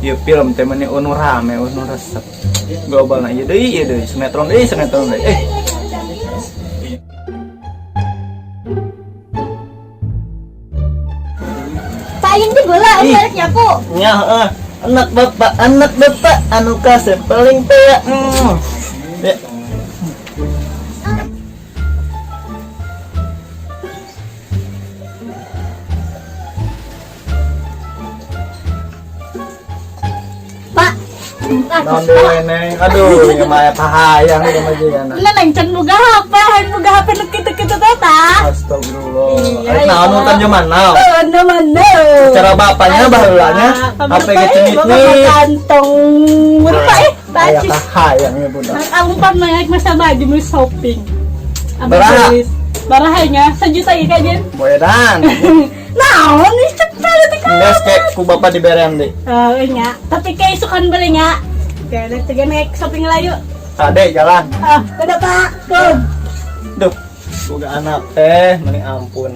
Ieu film teh meni unu rame, unu resep. Global na ieu deui, sinetron deui, sinetron deui. Paling di bola, Ih. merek nyapu. Nya heeh. Anak bapak anu kasep paling tea. Ya. Pak. Naon deui, Neng? Aduh, ieu mah kahayang ieu mah jigana. Lah neng can boga HP, hayang boga HP nu kitu-kitu teh tah. Astagfirullah. Iya, Arek naon iya. nonton zaman now? Oh, no mana? Cara bapaknya baheulanya HP ge cengit nih. Kantong rupa eh Aya bacis. kahayang ieu budak. Ang umpan naik masa maju mau shopping. Baraha? Baraha nya sejuta ieu kajen. Boedan. Naon nih cepet teh ka. Geus kayak ku bapak diberean deui. Oh nya, tapi kayak isukan beli nya. Kayak tiga naik shopping lah yuk. Ade jalan. Ah, dadah Pak. Kom. Duh, boga anak teh mending ampun.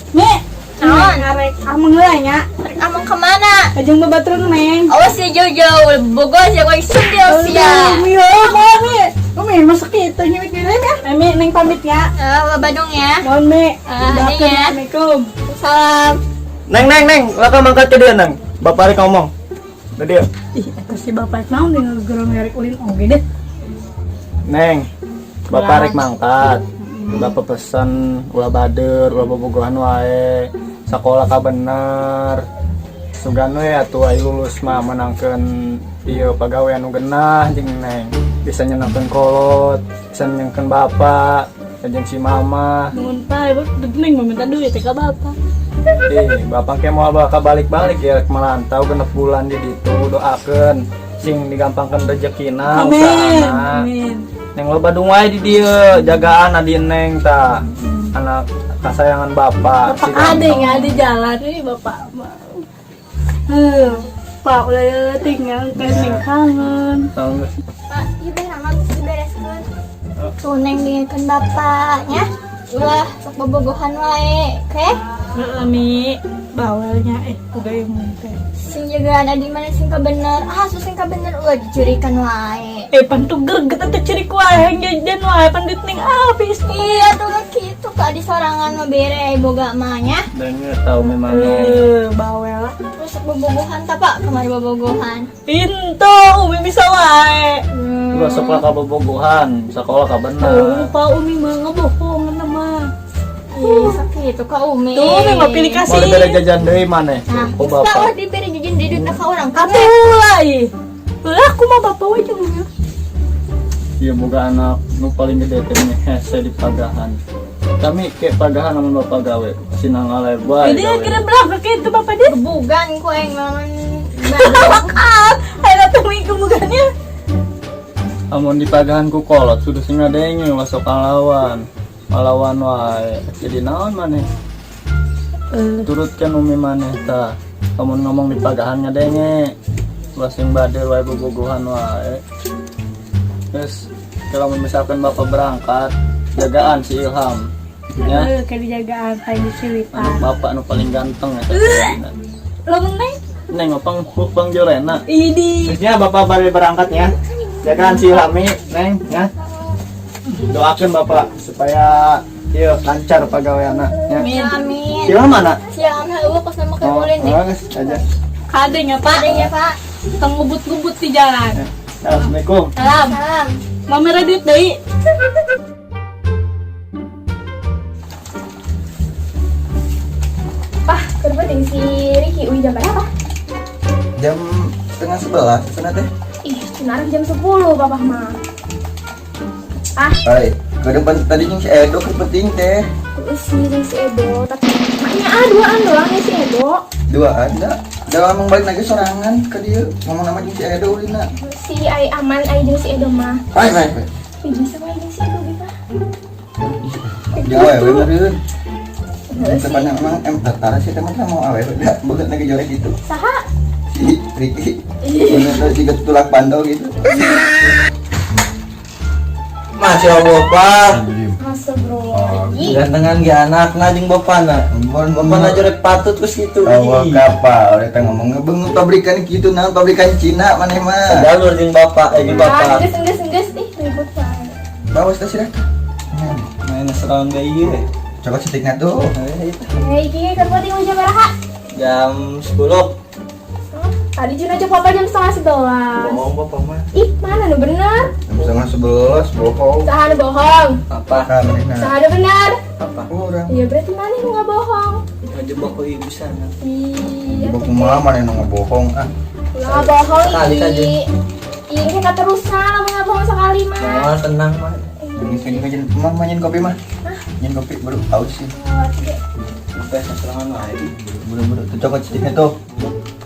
Mi, Naon? Ngarek ameng heula nya. Rek ameng kemana? Kajeng babaturan Neng. Awas ya jauh-jauh, Bogor ya kau sundel sia. Mi, oh, mau Mi. Umi masuk kita nyuwit dulu ya. Mi, Neng pamit ya. Eh, Bandung ya. Mohon Mi. Ah, Doakeun, ya. Assalamualaikum. Salam. Neng, neng, neng, laka mangkat ke dia, Neng. Bapak rek ngomong. Ke dia. Ih, eta si bapak naon nih ngegorong ngarek ulin oge deh. Neng, bapak rek mangkat. Bapak pesen ulah bader, ulah bobogohan wae. Sakola ka bener. Sugan we atuh aya lulus mah menangkeun ieu pagawean nu genah jeung Neng. Bisa nyenangkeun kolot, bisa nyenangkeun bapak, jeung si mama. Nuhun Pak, ibu Neng mau minta duit ka bapak. Bapak ke moal bakal balik-balik ya rek merantau genep bulan di ditu, doakeun sing digampangkeun rezekina Amin. usahana. Amin. Neng loba Bandung wae di dieu, jagaan adi Neng ta. Anak kasayangan bapak. Bapak Si ada ganteng. nggak di jalan ini bapak. Pak udah ya tinggal kan Neng kangen. Tahu nggak? Pak, ieu beh nama geus dibereskeun. Tuh Neng dingekeun bapaknya. Ulah sok bobogohan wae, oke? Heeh, Mi. Bawelnya udah yang teh. Sing jagaan adi mana sing kabener. Ah, su sing kabener ulah dicurikan wae. Pan tuh gerget atuh ciri wae yang jajan wae pan duit Neng habis. Iya tuh kan kitu ka di sorangan mah bere boga mah nya. Dengar tahu memang. Bawel. Terus sok bobogohan ta Pak, kamari bobogohan. Pintu, Umi bisa wae. Ulah sekolah ka bobogohan, sekolah ka bener. Oh, Pak Umi mah ngebohong mah. Ih, sakitu ka Umi. Tuh, Umi mah pilih Mau kasih. dibere jajan deui maneh? Nah, Ku geus Pak bapak. ulah dibere jajan deui duitna ka urang kabeh. Atuh lah ih. Lah aku mah bapak wae jeung Umi. Iya boga anak nu paling gede teh nih hese di pagahan. Kami ke pagahan amun bapak gawe, sinang ngale wae. Jadi gawe. kira berapa ke itu bapak dia? Gebugan ku aing lamun Makan. Ayo tuh gebugannya. Amun di pagahan ku kolot sudah sing ngadenge ulah sok ngalawan. Ngalawan wae. Jadi naon maneh? Turutkan umi maneh tah. Amun ngomong di pagahan ngadenge. Ulah sing badel wae bobogohan wae. Terus kalau misalkan bapak berangkat, jagaan si Ilham. Ya, Kayak dijagaan kayak dicilitan. anak bapak nu paling ganteng ya. Lo meneng? Neng opang pang jorena. Idi. Terusnya bapak baru berangkat ya. Jagaan si Ilhami, Neng ya. Doakan bapak supaya iya lancar pagaweana ya. Amin. Amin. Si Ilham mana? Siap, heueuh kos nama Oh, ulin deh. oh, aja. Kadenya Pak. Adanya Pak. Tong ngebut-ngebut di jalan. Ya. Assalamualaikum. Salam. Salam. Mau merah duit deui. Pak, keur penting si Riki uih jam berapa? Jam 10.30 sana teh. Ih, cenah jam 10 Bapak mah. Ah, Hai, ke depan tadi jeung si Edo keur penting teh. terus si jeung si Edo, tapi maknya ah duaan doang ya si Edo. Duaan da. Da ngomong balik lagi sorangan ke dia ngomong nama jeung si Edo ulina. Si ai aman ai jeung si Edo mah. Hai, hai, hai. Ih, bisa wae jeung si Edo ge Pak. Jeung awewe meureun. Heeh, si Sepanjang emang tara sih teman mau awewe da beungeut lagi jorek gitu. saha? Si Riki. Beungeut teh jiga tulang pandol gitu. Masya Allah, Pak. Astagfirullahaladzim. Iki. Gantengan ge anakna jeung bapana. Mun Bapana jorek patut terus gitu. Awak kapal, eta ngomong ngebengu pabrikan kitu naon pabrikan Cina maneh mah. Jalur jeung bapak, jeung Ah, bapak. geus geus geus ih ribut wae. Bawa teh sih. Main serang ge ieu. Coba cetikna tuh. Eh, Iki keur penting jam berapa? Jam 10. Oh, tadi Jun aja papa jam 10.30. Bohong bapak mah. Ih, mana nu bener? Jam 10.30 bohong. Saha nu bohong? Apa? Ka manehna. Saha nu bener? Apa? Urang. Iya berarti mana nu nggak bohong? Ngejebak ku ibu sana. Iya. Coba kumaha maneh nu ngebohong ah. Ulah nggak bohong Sekali Iki. saja. Ih, kita terusan lamun nggak bohong sekali mah. Mama tenang mah. Ini sini aja mah manyin kopi mah. Nyin kopi baru aus sih. Oh, oke. Sampai serangan wae. Buru-buru tuh cokot cetikna tuh.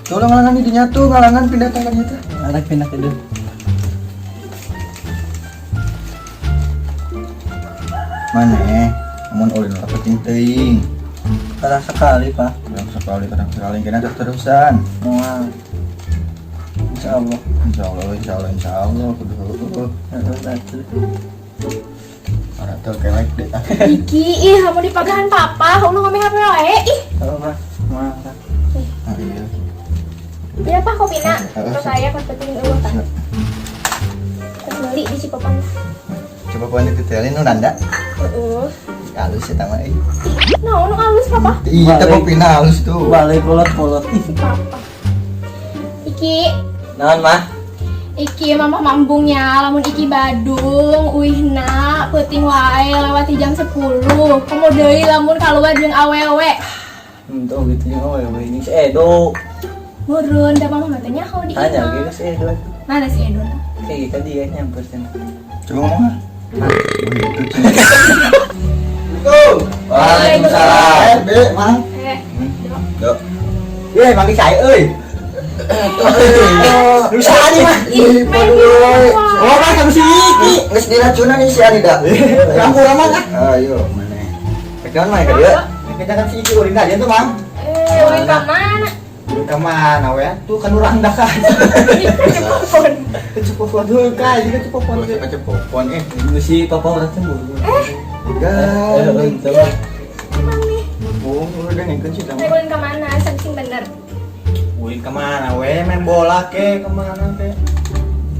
Tuh lah ngalangan di dinya tuh ngalangan pindah tangga tuh. Anak pindah ke dia. Maneh mun ulin lah penting teuing. Kadang sekali, Pak. Kadang sekali kena terus-terusan. Moal. Insyaallah. Insya Allah, insya Allah, insya Allah, kudu heueuh. Heeh, atuh. Ora teu kelek deh. Ah. Iki, ih, kamu dipagahan papa, ulah ngomong HP wae. Ih, Halo, Mas. Moal. Ah, iya. iya pak kopina. Heeh, Terus saya kan penting eueuh tah. Siap. Terus beli di Cipopan. Coba poin ditetelin nu nanda. Heeh. Halus ya tama euy. Ih, naon nu halus papa? Iya, teh Balik. kopina halus tuh. Balik polot-polot. Ih, Si papa. Iki, naon, Mah? Iki mama mambungnya, lamun Iki Badung, uihna, peuting wae lewati jam 10. Komo deui lamun kaluar jeung awewe. Henteu gitu jeung awewe jeung si Edo. Murun da mama mah teh nyaho di Tanya imah. ge ke si Edo. Mana si Edo? Kayak gitu dia nyamper cenah. Coba ngomong ah. Begitu cina. Waalaikumsalam. B, mang. Eh, Dok. Eh, manggil saya euy. Lu saha nih mah? Ih, waduh. Oh, mah kamu si Iki. Geus diracunan nih si Anida. Kamu mah ah. Ayo, maneh. Kejalan mah ka dieu. Kita kan si Iki ulin aja tuh, Mang. eh, ulin ka mana? Ulin ka mana we? Tuh kan urang dah kan. Cepopon. Cepopon dulu ka, juga cepopon. Gua siapa cepopon eh. Ini si papa udah cemburu. Gak. Henteu mah. Emang nih, Oh, udah ngikut sih saya sama. ulin ka mana? Sing bener. Ulin kemana we? Main bola ke kemana ke?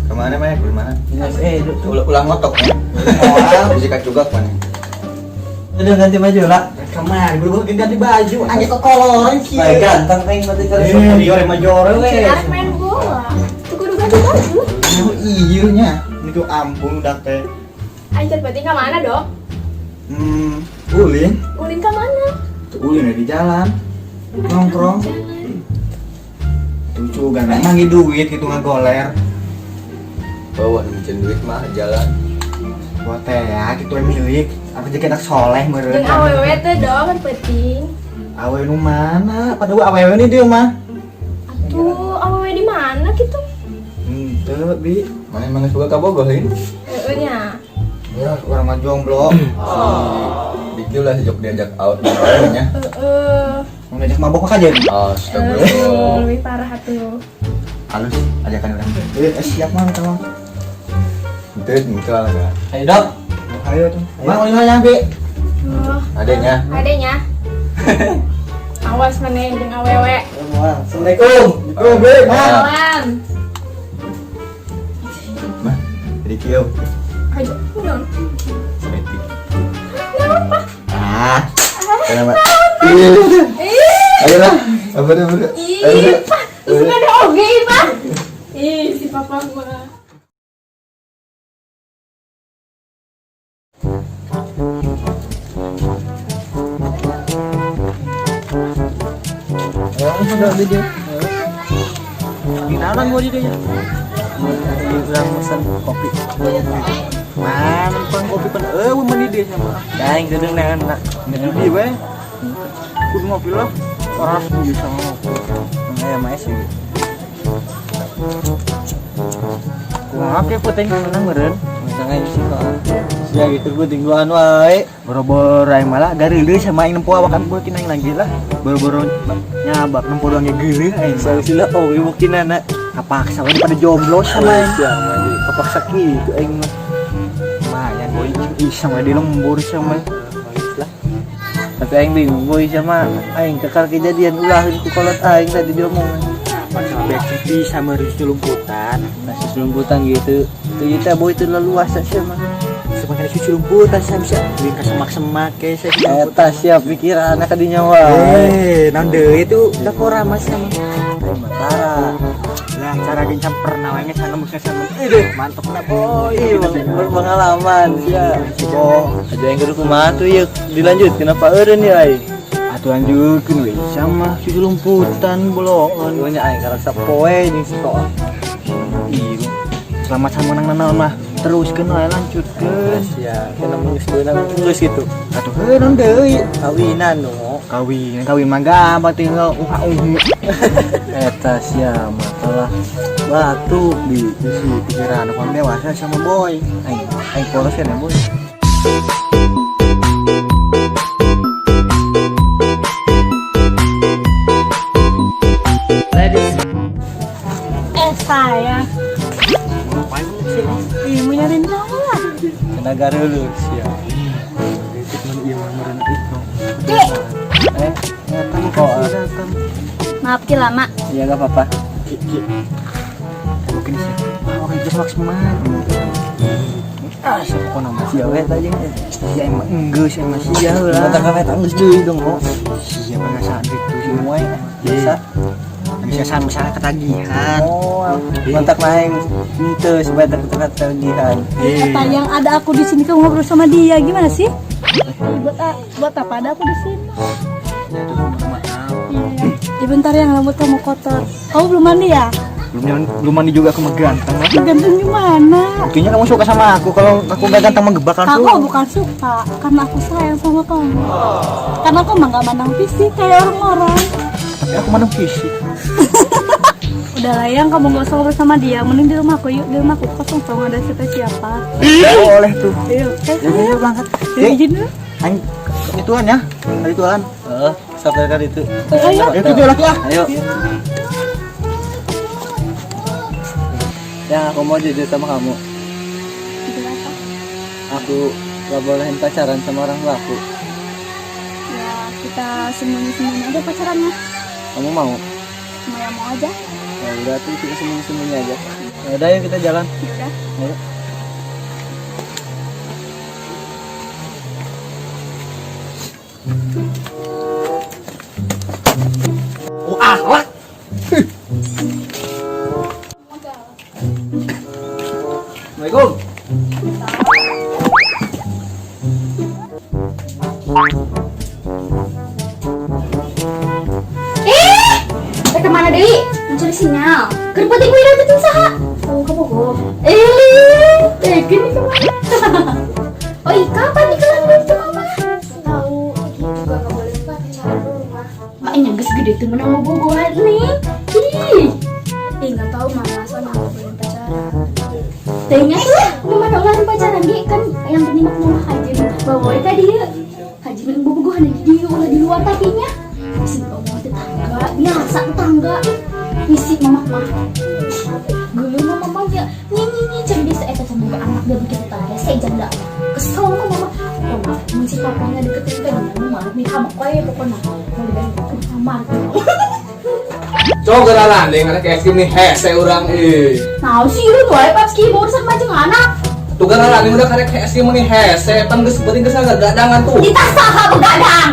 Kemana mah? Ke mana? Jeung si Edo tuh. Ulah ulah ngotok ya. Moal. Bisa juga mana? Udah ganti baju lah. Kemana? Buru-buru ganti baju. Anjing kokoloran sih. Baik ganteng teh mati kali. Eh, dia orang majore we. Arek main bola. Tuh kudu ganti baju. Oh, iya nya. Ini tuh ampun udah teh. Anjir berarti ka mana, Dok? Ulin. Ulin ka mana? Tuh ulin di jalan. Nongkrong. Jalan. Lucu kan manggil duit gitu ngagoler. Bawa mencen duit mah jalan. Buat teh ya gitu yang milik. Aku jadi anak soleh meureun. Jeung awewe teh dong kan penting. Awewe nu mana? Padahal awewe ini dia mah. Atuh, awewe di mana gitu? Henteu, Bi. Mana emang geus boga kabogoh lain? Heeh nya. Ya, urang mah jomblo. Diki ulah sejok diajak out nya. Heeh. Mau ngajak mabok mah kajen. Astagfirullah. Aduh, lebih parah atuh. Halus ajakan urang. Eh, siap mah eta mah. Itu itu lah kan. Ayo dok. Ayo tuh. Mang ulin aja, Bi. Oh, Adanya. adenya. Awas maneh jeung awewe. Assalamualaikum. Itu, Bi, Mang. Salam. Mah, jadi kieu. Ayo, naon? Semetik. Naon, Pak? Ah. Kenapa? Ih, Ayo lah. Apa deh, apa deh. ih, Pak. Suka ada oge, Pak. Ih, si papa mah. Udah video. Gimana gua di dia? Urang pesan kopi. Man, pan kopi pan eueuh meni dia sama. Daeng gedeng neangan nak. Di we. Kudu ngopi lah. Orang bisa ngopi. Aya mah sih. Kumaha ke penting menang meureun. Misalnya sih kok. Ya gitu penting duaan wae. Boro-boro aing malah gareuleuh sama aing nempo awakan beuki aing lagi lah. Boro-boro nyabak nempo doang ge geuleuh aing. Sila oh mungkin anak. Kapaksa we pada jomblo sama aing. Siapa jadi kapaksa kitu aing mah. Lumayan boy iseng we di lembur sama. Bagus lah. Tapi aing bingung boy sama aing kekal kejadian ulah ku kolot aing tadi diomongan. Sama backstreet bisa merus lumputan. Nasi selumputan gitu. Itu kita boy itu leluasa sih mah. Semakin susu lumputan saya bisa beli ke semak-semak kayak saya. Eta siap pikiran kadinya wae. Eh, naon deui itu udah kora mas sama. Aing mah tara. Lah cara gencam pernah wae sana musa sama. Eh, mantap na boy. Ih, berpengalaman sia. Oh, aja yang kudu kumaha tuh yuk dilanjut kenapa eureun ya aing? Atuh lanjutkeun we sama susu lumputan boloon. Pokoknya aing karasa poe jeung si toa. Iya. Selamat sama nang nanaon mah. Teruskeun wae lanjutkeun. Sia, kena geus beunang geus gitu. Atuh heuh naon deui. Kawinan dong. Kawin, kawin mah gampang tinggal uha-uhu. Eta sia masalah batuk di Isi pikiran aku dewasa sama boy. Aing aing polos kan ya boy. Eh sayang. Ih, mau nyariin kamu lah. Tenaga dulu sia. Ki, Eh, kok maaf Ki lama. iya gak apa-apa. Mungkin sih. Wah, orang itu semak semak. Ah, siapa nama Sia we tah jeung. Sia emang enggeus emang sia Lah lah. kafe tanggus deui dong kok. Sia pengasaan gitu Semua ya. Biasa. Bisa sama sama ketagihan. Oh, mantak naik itu supaya terketagihan. Kata yang ada aku di sini kamu ngobrol sama dia gimana sih? Buat apa ada aku di sini? Ya tuh maaf. Iya. Ya bentar yang rambut kamu kotor. Kamu belum mandi ya? Belum mandi juga aku mah ganteng lah. Ganteng gimana? Buktinya kamu suka sama aku. Kalau aku nggak ganteng mah gebak langsung. Aku bukan suka, karena aku sayang sama kamu. Karena aku mah nggak mandang fisik kayak orang-orang. Tapi aku mandang fisik. Udah lah yang kamu nggak usah ngobrol sama dia. Mending di rumah aku yuk, di rumah aku kosong tuh nggak ada siapa-siapa. Boleh tuh. Ayo, Ya, ya, berangkat. Ya, izin dulu. Aing ituan ya. Ituan. Heeh, sampai kan itu. Ayo. Ya itu lagi ah. Ayo. Ya, aku mau jujur sama kamu. Jujur apa? Aku gak bolehin pacaran sama orang tua aku. Ya kita sembunyi-sembunyi aja pacarannya. Kamu mau? Mau yang mau aja. Ya udah tuh kita sembunyi-sembunyi aja. Ya udah yuk kita jalan. Ya udah. Ayo. Oh, akhlak. Assalamualaikum. Eh, kemana deui? Mencari sinyal. Keur penting gue dapetin saha? Oh, kamu kok. Eh, gini kemana? Oh, iya, kapan nih kelar dari itu mama? Tahu, Iki juga nggak boleh pacaran di rumah. Maknya geus gede tuh menang bobogohan nih. Ih, nggak tahu mama soalnya nggak boleh pacaran. Tehnya tuh gimana ulah pacaran ge kan yang penting mah mama haji bawa ka dieu. Haji menang bobogohan di dieu ulah di luar tapinya. Isi omong tetangga, biasa tetangga. Isi mama mah. Geuleuh mah mama nya nyi nyi can bisa eta can boga anak dia bikin tetangga saya janda. Kesel mah mama. Oh, mun si papanya deketin ka dia mah nih kamu koe pokona. Mau dibayar kamar. Cok geura landing ada kayak gini hese urang ih. Nah, sih lu tuh ae papski urusan macam anak. Tuh geura landing udah karek hese meni hese pan geus penting geus gagadangan tuh. Ditah saha begadang.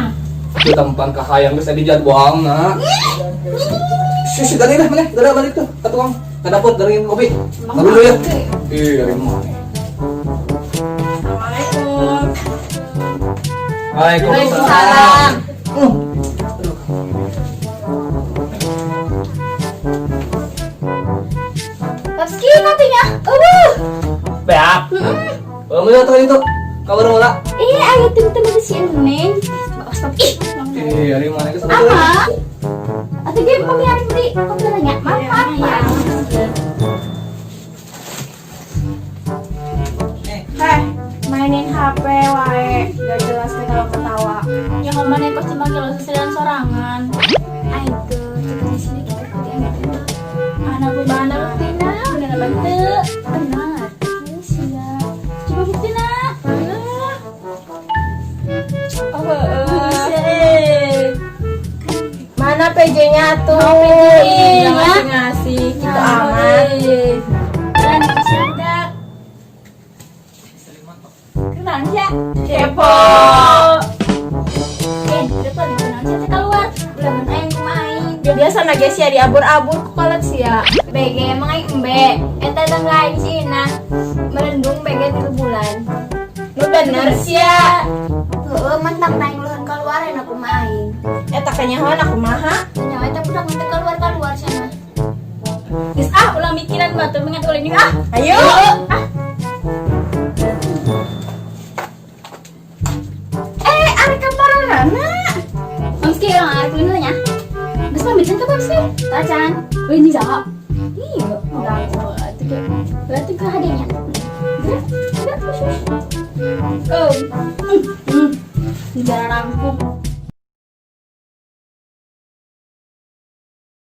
Tuh tempan kahayang geus di jadwalna. Si si gani lah maneh geura balik tuh ka tukang ka dapur dari kopi. Baru dulu ya. Ih, dari mana? Assalamualaikum. Waalaikumsalam. Papski nantinya. Beak. Oh, enggak tuh itu. Kabar bola. Iya, ayo tim-tim itu si Neng. Awas tapi. Ih, Ih, dari mana geus? Ama. Atau dia pemiarin beli kopi nanya. Maaf, maaf. Heh, mainin HP wae, gak jelas ketawa-ketawa. Ya kamu mana kok cuma kalau seserian sorangan. Ayo tuh, kita di sini kita putih anak anak bana buktina, bener bantu. Benar. Iya, coba buktina. Mana PJ-nya tuh? Oh, PJ-nya. Ih, ngasih-ngasih gitu amat. Dan siap dak. Kenal ya? Kepo. Eh, depan kenal sih keluar. Ulah mun aing kumaha. Biasa na guys ya diabur-abur ku kolot sia. BG emang aing embe. Eta teh lain sih nah. Merendung BG 3 bulan. Lu bener sia. Heeh, mentang aing luhur keluar aku mah aing. Eta kanyahoan aku maha. Nyawa eta budak teu keluar-keluar sana. Geus ah, ulah mikiran batur mengat ulin ah. Ayo. Ah. Eh, arek kaparana. Mamski orang arek ulin nya. Geus pamitan ka Mamski? Tacan. Ulin di saha? Iya, udah atuh ke. Berarti ke hadenya. Gerak, gerak, push, push. Go. Jalan rangkung.